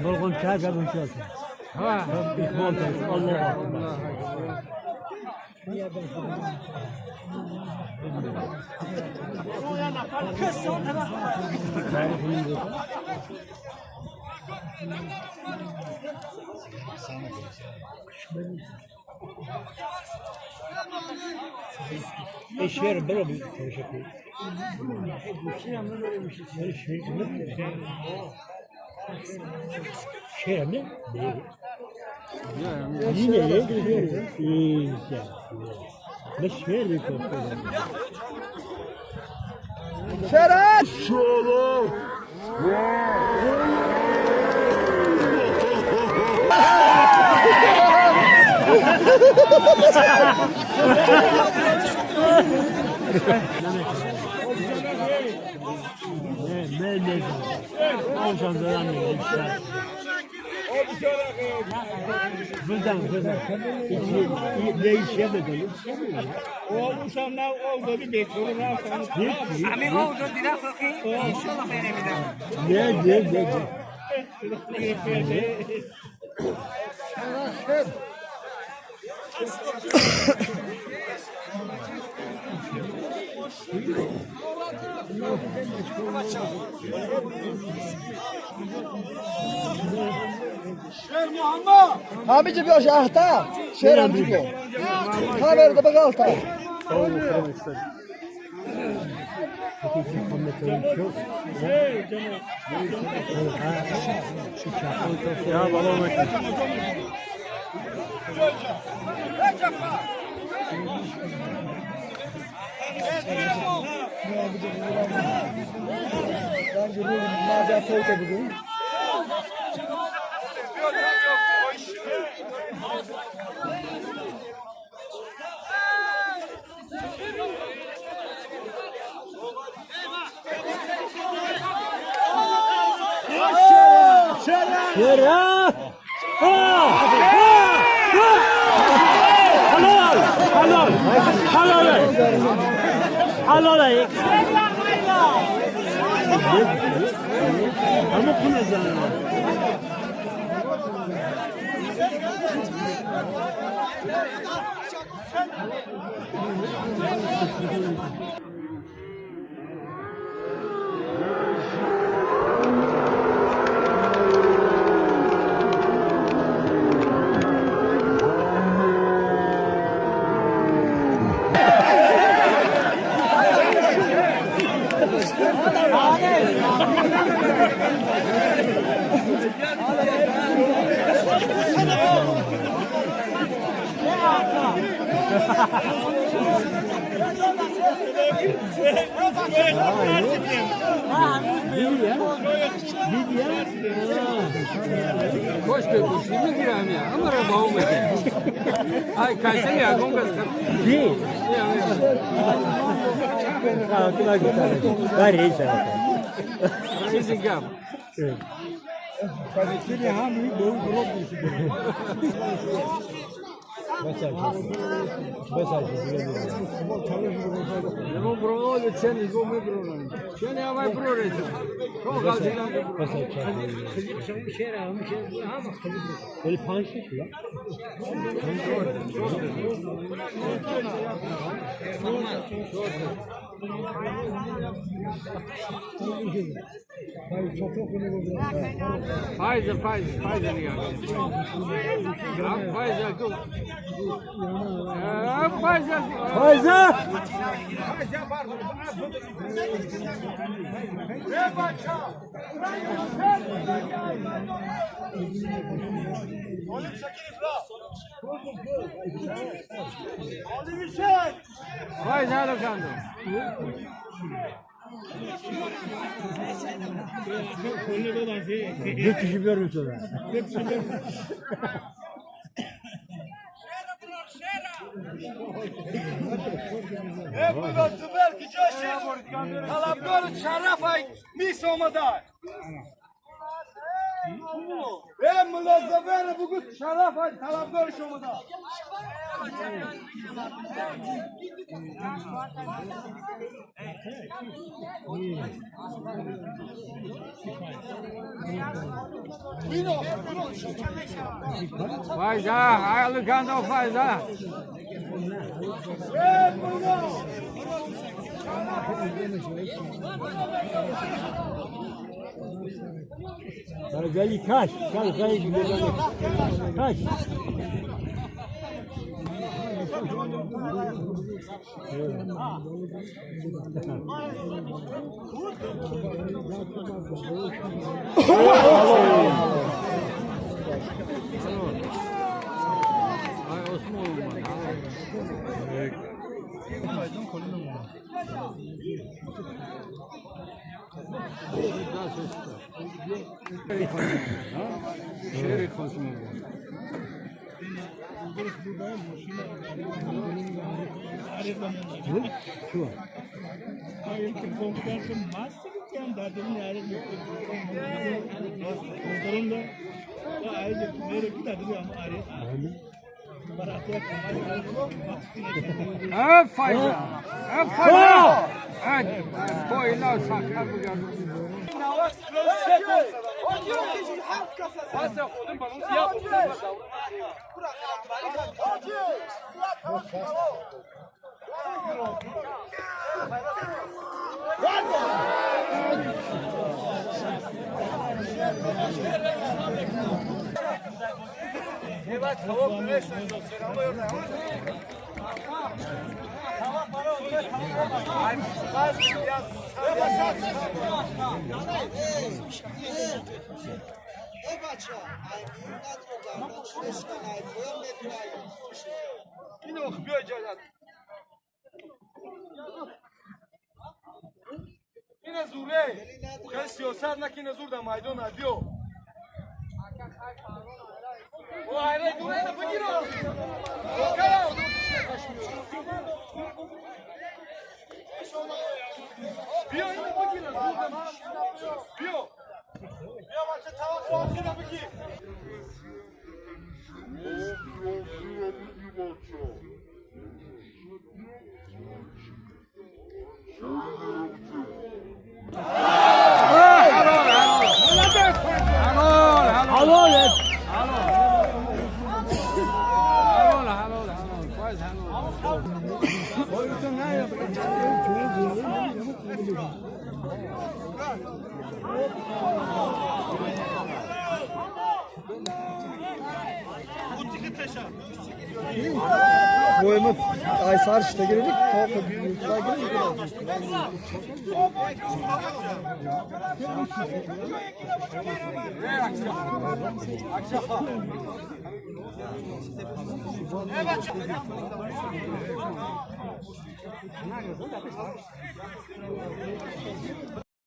Balkon çay kadın çay. Ha. Allah Allah. الشعر بلو بشكل شعر ne? Ne şehir bir Şeref! Ne Ne iş yapmadı? Ne? Amici bir ahta. Şer amci bu. Haber de bak alta. Ya babam Ben görüyorum. Madem soğuk bugün. Şeref! Halal! Halal! Halal! Halal! Ama bu ne zaman? خوش به گوشی میگیرم یا اما را با او بده ay kayseri ya gongas Ji. Raising gap. Nemo brono le ceni go me brono. Ceni avai brore. Ko galzina Böyle panşe ya. Faiz faiz faiz ya. Faiz go. Faiz. Faiza! Faiz alocando. Bir kişi görmüş orada. طلبگار شرف میس آمده ای ملازمه بگو شرف طلبگارش آمده. Faz a, Lugano faz a. Gel kaç, kaç, kaç, kaç. Ay Osman. Şeri Osman. Şu. Fayza. Fayza. Koyla sakar bu این زوره خیلی سیاست نکنه زور در میدان ادیو او آره دوره اینو بگیرم بیا اینو بگیر بیا بیا بچه توقع آخر بگیر. Boyuma ay sarışta girecek, topu girecek.